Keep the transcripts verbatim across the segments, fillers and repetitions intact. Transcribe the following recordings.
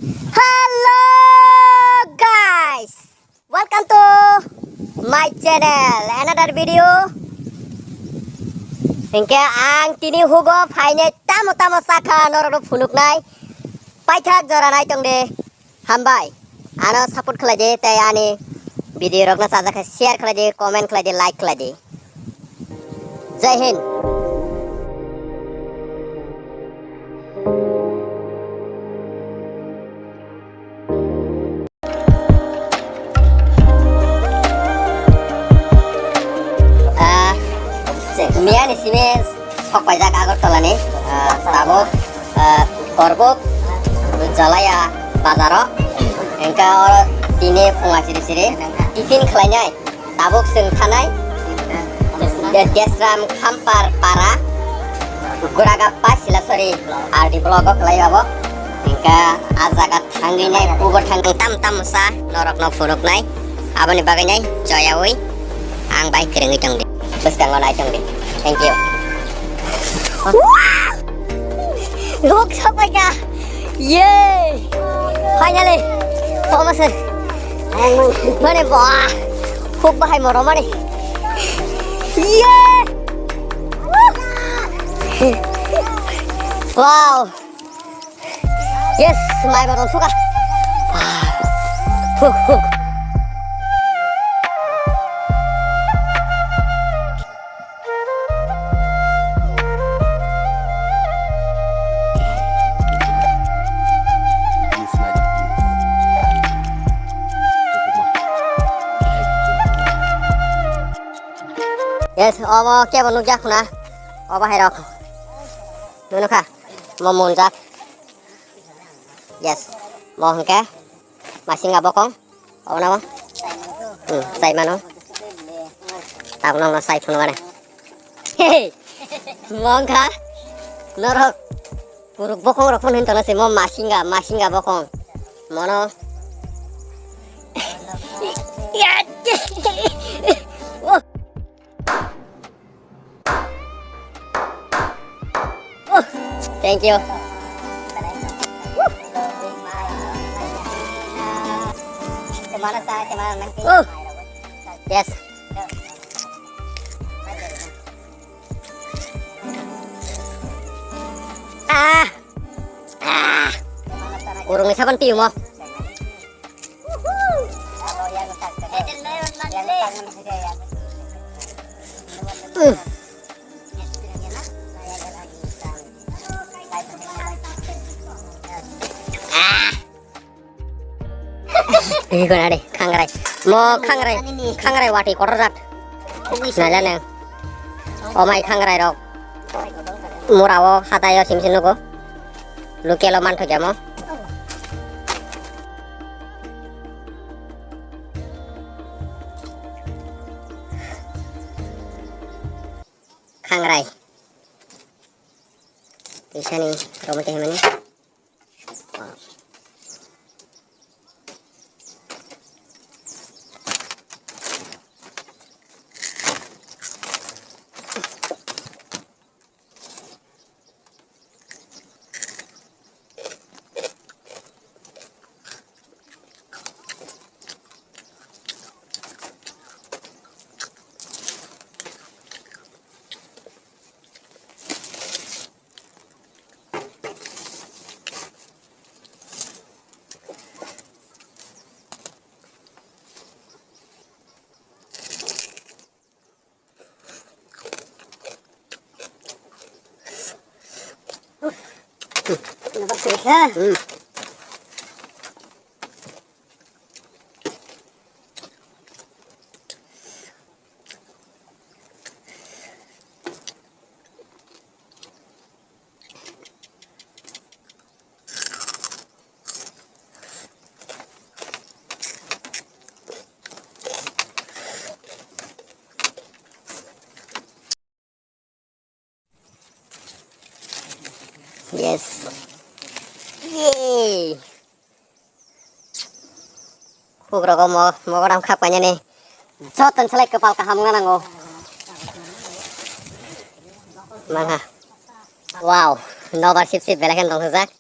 Hello guys, welcome to my channel, another video. Hingke ang tini hugo phainai tamo tamo sakha norokno phunuknai, paithak jora nai tongde. Hambai, ano support khlai di, tei ani video rokno chajak khe share khlai di, comment khlai di, like khlai di. Jai Hind. Ah, miya ni simi sok paijak Agartala ni, ah, tabuk, ah, korbuk jalaya bazaro. Engka oro tini phunga siri siri tiffin khlainai. Tabuk chwng thanai De-, Desram Khampar para Guragappa Silasori R D block o khlai abo. Engka a jaga thangwi nai pugo thangwi tam tam sa norok no phunuk nai. Aboni bagwi nai joyawi ang bai kwrwngwi tong di. Bwskango nai tong di. Thank you. Rok sapaika. Yay! Finally! Poma sir. Mane ba. Khub bahai moro mane. Yay! Wow! Yes, mai moro suka. Huk, huk. Yes, obo kebo nukjak khuna. Obo hai rok. Nunu kha. Mo monjak. Yes. Mo hwnkhe. Masinga bokong. Obo na mo. Hmm, sai mano. Tabuk nokno sai phunukani. Hey. Mo wngkha. Norok. Kuruk bokong rok phone hintono se mo masinga, masinga bokong. Mono. Oh. Oh, thank you. Oh. Yes. Ah. Ah. Kurungni sabon piu mo. Hmm. Ah. Ini gua nade, khangrai. Mo khangrai, khangrai wati kotor jat. Naja neng. Omai khangrai rok. Mura o hata yo sim sim nugo. Local o mantho jamo. Khangrai. Tisani romte himani. Hmm. Yes. Yay. Hugrogo mo, mogodam khak painani. Joton salai kwpal kaham wngna nango. Mangha. Wow, nobar sip sip belai khe tongthokjak.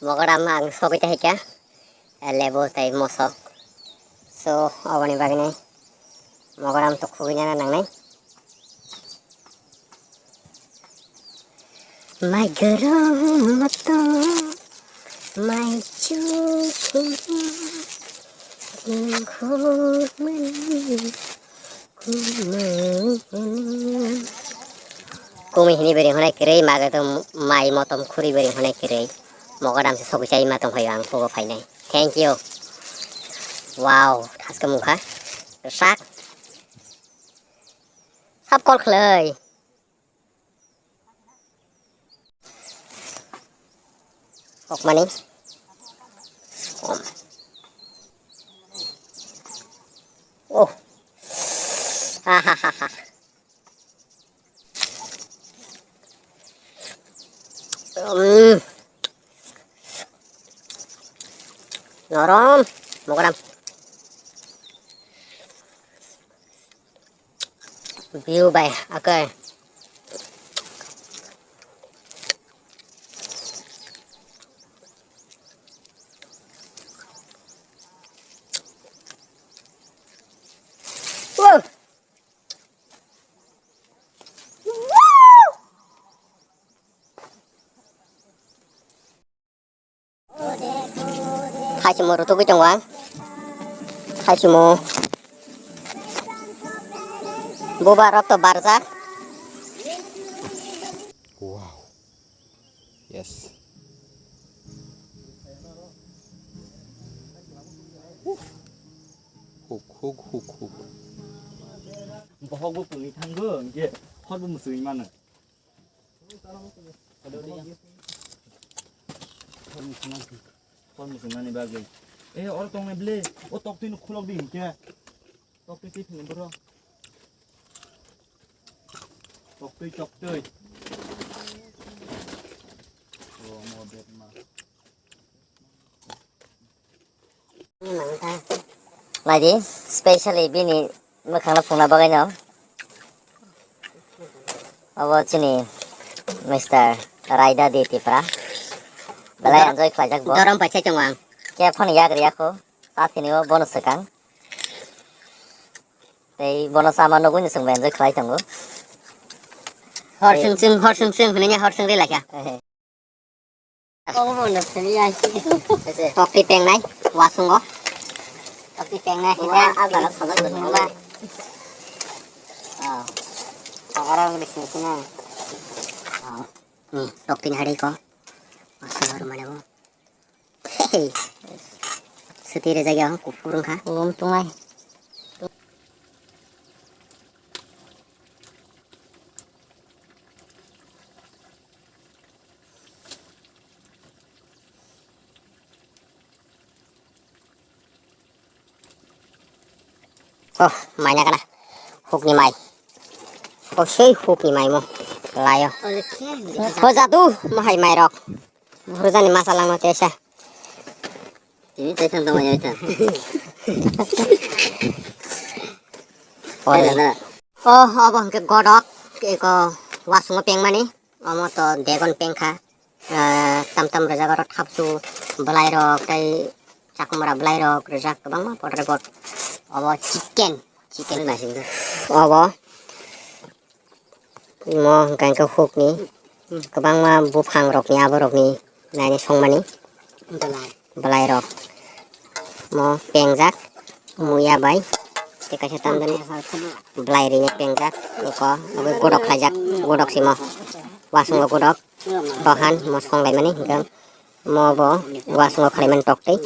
Mogodam ang sogwi ta hikha. Lebu tei mosok. So, oboni bagwi nai mogoram to khugui nana nangnai. Mai gorom motom, mai chukuni, din khogmani, kumui hini. Kumui hini beri honai kwrwi, maga to mai motom khuri beri honai kwrwi. Mogodam se sogwi chai ma tong phaio ang, pugo phainai. Thank you. Wow, thaske mukha. Sak. Sab kol khlai. Kokmani. Oh. Ahahaha. Hmm. Norom, mogoram. View bai, okay. Wow. Thaisimo rutugwi tongo ang. Thaisimo. Buba rok to barjak. Wow. Yes. Huk, huk, huk, huk. Bohok bo pungwi thango, hwnkhe hor bo mwswi mano. Hor mwswinani bagwi. Eh, oro tongnai ble, o toktwi no khulok di hinkhe. Toktwi twi phini boro. Toktwi, toktwi. O mo bet ma. Laidi, specially bini mwkhangno phungna bagwino. Obo chini Mister Raida di Tipra. Belai enjoy khlaijak bo. Dorom paisa tongo ang. Khe phano yak riyakho. Sathini o bono swkang. Tei bono sama nugwi no chwngbo enjoy khlai tongo. Hor chwng chwng, hor chwng chwng hwnwi hor chwng ri laikha. Tokti pengnai, wasungo. Tokti pengnai, hwnkhe ah, ah, jaga sajak tongo. Oh. Oro bising sini. Oh. Ni, tokti ni hari ko. Wasungo rumah ni bo. Hey. Sutire jagao kuphur wngkha. Lum tungai. Oh, mai na kana. Hukni mai. Oh, sei hukni mai mo. Layo. Oh, jadu, mahai mai rok. Burjani masa langno tesa. Ini tesa tong ya tesa. Oh, obo hwnkhe godok, eko wasungo pengmani. Omo to degon pengkha. Ah, tam tam rijak oro thapsu bwlairok tei chakwmwra bwlairok rijak kwbangma podre pod. Obo chicken, chicken. Obo imo hwnkha hwnkhe hukni kwbangma buphangrokni aborokni naini songmani bwlairok. Mo pengjak muya bai tei kaisa tamjani bwlai rini pengjak eko obo godok khlaijak, godok simo wasungo godok. Bohan mo songlaimani hwnkhe mo bo wasungo khalaimani toktwi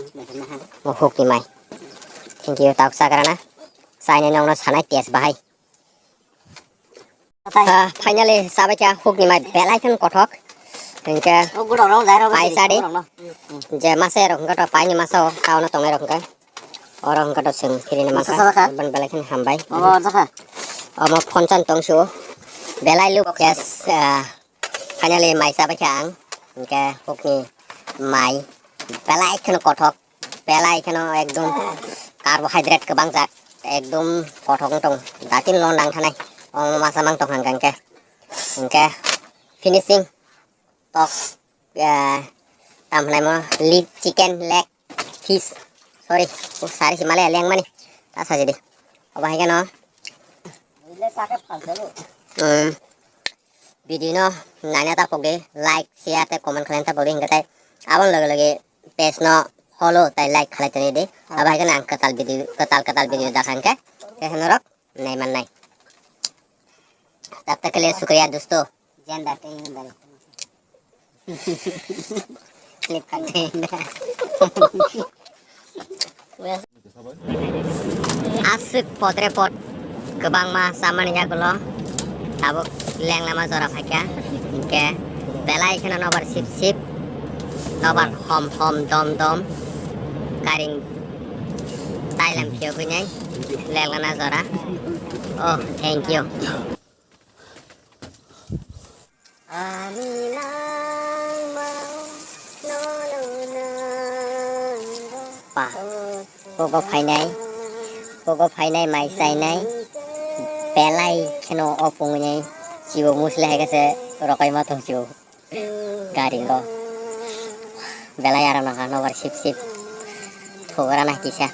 mo hukni mai. Thank you, tabuk chagrana. Chainai nokno sanai test bahai. Ah, finally chabai kha hukni mai belai kheno kothok. Hwnkhe pai sadi. Je masa rok hwnkhe to paini masa o taono tongnai rok hwnkhe. Oro hwnkhe to chwng phirino masa masa kha. Ban belai kheno hambai. Omo phone chan tong sio. Belai look yes, ah, finally mai chabai kha ang. Hwnkhe hukni mai belai kheno kothok. Belai kheno ekdom carbohydrate kwbang jak, ekdom kothok wng tong. Datin lo nang thanai. Omo masa mang tong hwnkhe. Hwnkhe finishing tok, eh, tam hwnai mo chicken leg. Is, sorry, sari si male leng mani. Ta saji di. Oba hai keno. Ile sake phalsalo. Um, video no naina ta pokdi, like, share, tei comment khlaina ta pokdi, hingke tai abon loge loge page no follow tei like khlai toni di. Abo hai khe ang kwtal video, kwtal kwtal video dakhang khe, khe norok nai mannai. Tab tak ke liye shukriya dosto. Jai Hind. Flipkart tei India. Aswk potre pot kwbangma chamani yagulo tabuk lenglama jora phaikha, hinkhe belai kheno nobar sip sip, nobar hom hom dom dom karing tailam phiyogwi nai lenglana jora. Oh, thank you. Ani langmao nono nango. Pa, pogo phainai, pogo phainai mai chainai, belai kheno o pungwi nai chibo musle hai khe se rokai ma tong chibo gari o. Belai aro nokha nobar sip sip thugra na kisa.